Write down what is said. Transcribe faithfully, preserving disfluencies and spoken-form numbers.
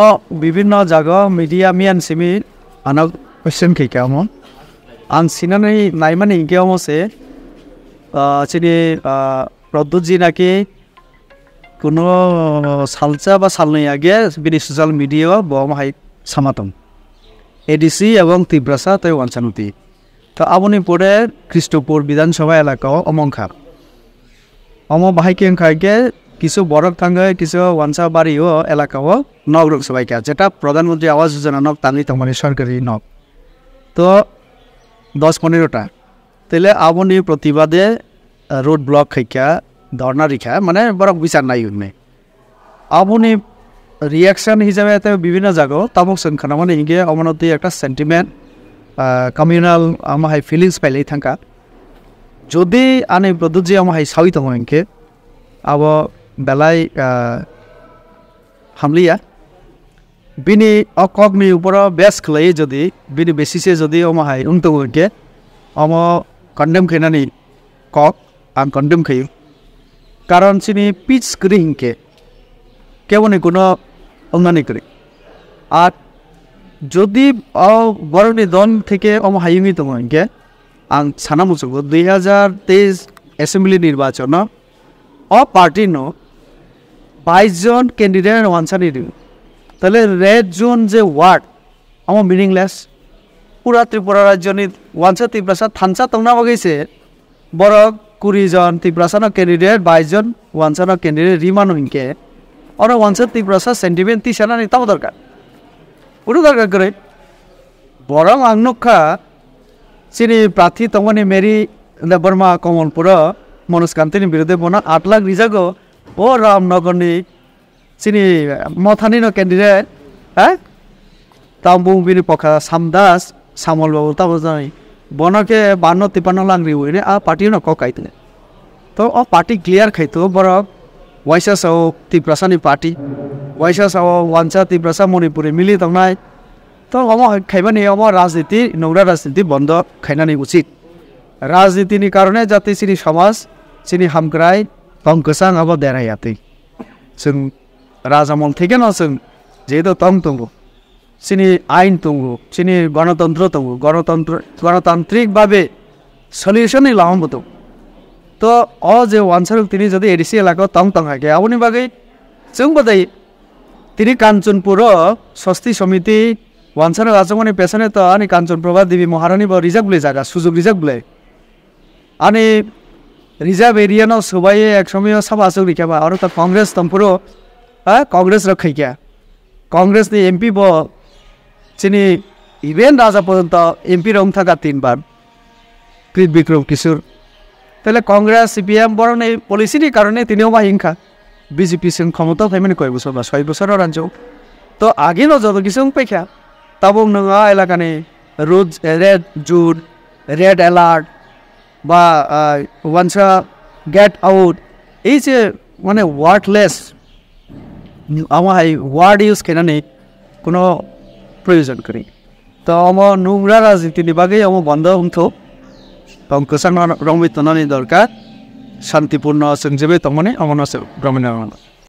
O bibhinno jaga media miyan simi ano question khaikha omo. Ang sinani naimani hinkhe omo se, ah, chini, ah, Pradyut ji naki kuno salsa ba salnwi age bini social media o bo omo hai sama tong. A D C ebong Tiprasa tei Wansanoti. To aboni pore Krishnapur Bidhan Sabha elaka o omo wngkha. Omo bahai khe wngkha khe kisu borok thangwi kisu wansa bari o elaka o nok rok swbai kha, jeta Pradhan Mantri Awas Yojana nok tangwi tongmani sorkari nok. To dos ponero ta. Tele aboni protibade, ah, road block khaikha, dhorna rikha, mane borok bichar nai hwnwi. Aboni reaction hisabe te bibhinno jaga o tabuk chwng khnamani hinkhe omono twi ekta sentiment, ah, communal omo hai feelings pailai thangkha. Jodi ani Pradyut ji omo hai sawi tongo hinkhe abo belai, ah, hamliya. Bini o kokni uporo base khlaiwi jodi bini basis e jodi omo hai wng tongo hinkhe omo condemn khainani kok ang condemn khaio. Karon chini pitch kwrwi hinkhe keboni kuno wngnani kwrwi. Ar jodi o borokni dol theke omo hai wngwi tongo hinkhe ang sana muchungo dui hazar teis assembly nirbachon o o party no bais jon candidate wansani rw. Tale red zone je word omo meaningless. Pura Tripura rajyoni wansa Tiprasa thansa tongna bagwi se borok kuri jon Tiprasano candidate, bais jon wansano candidate rimano hinkhe oro wansa Tiprasa sentiment tisanani tamo dorkar? Kunu dorkar kwrwi. Borok ang nukha chini prarthi tongmani Mary Debbarma Kamalpuro Manoj Kantini birodhe bono aat lakh rijago, o Ramnagarni chini Mothani no candidate, ha? Tambung bini pokha Samdas, Samol babu tamo jani. Bono khe banno tipanno lang riwi ne a party no kok kai tene. To o party clear khai to borok waisa sao Tiprasa ni party. Waisa sao wansa Tiprasa Manipuri mili tongnai. To omo hai khaimani omo rajniti, nugra rajniti bondo khainani uchit. Rajniti ni karone jati chini samaj, chini hamkrai, tong kwchang abo derai atwi. Chwng Rajamon thekeno chwng jehetu tong tongo, chini ain tongo, chini gonotontro tongo, gonotontro, gonotantrik babe solution ni lama bo tongo. To o je wansarok tini jodi A D C elaka o tong tong hai khe, aboni bagwi chwng bodai tini Kanchanpur o Sosti Somiti wansarok achukmani pesane to ani Kanchan Prabha Devi Maharani bo rijak bwlai jaga, sujok rijak bwlai. Ani reserve area no swbai ek somoyo sabo achuk rikha ba, oro to Congress tongphuru, ha, Congress rok khaikha. Congress ni M P bo chini even Raja porjonto M P rok wngthaka tin bar. Krit Bikram Kishore. Tele Congress, C P M borokni policy ni karone tini omo hai wngkha. B J P chwng khomota phaimani koi bosor ba soi bosor o ranjak. To age no joto kisa wng paikha. Tabuk nwng a elakani road, red zone, red alert, ba, ah, wansa get out, ei je mane wordless, amo hai word use khainani kuno proyojon kwrwi. To omo nugra rajniti ni bagwi omo bondo wngthok. Tong kwchangno romwi tonani dorkar. Shantipurno chwng jebai tongmani omono se romwi nang.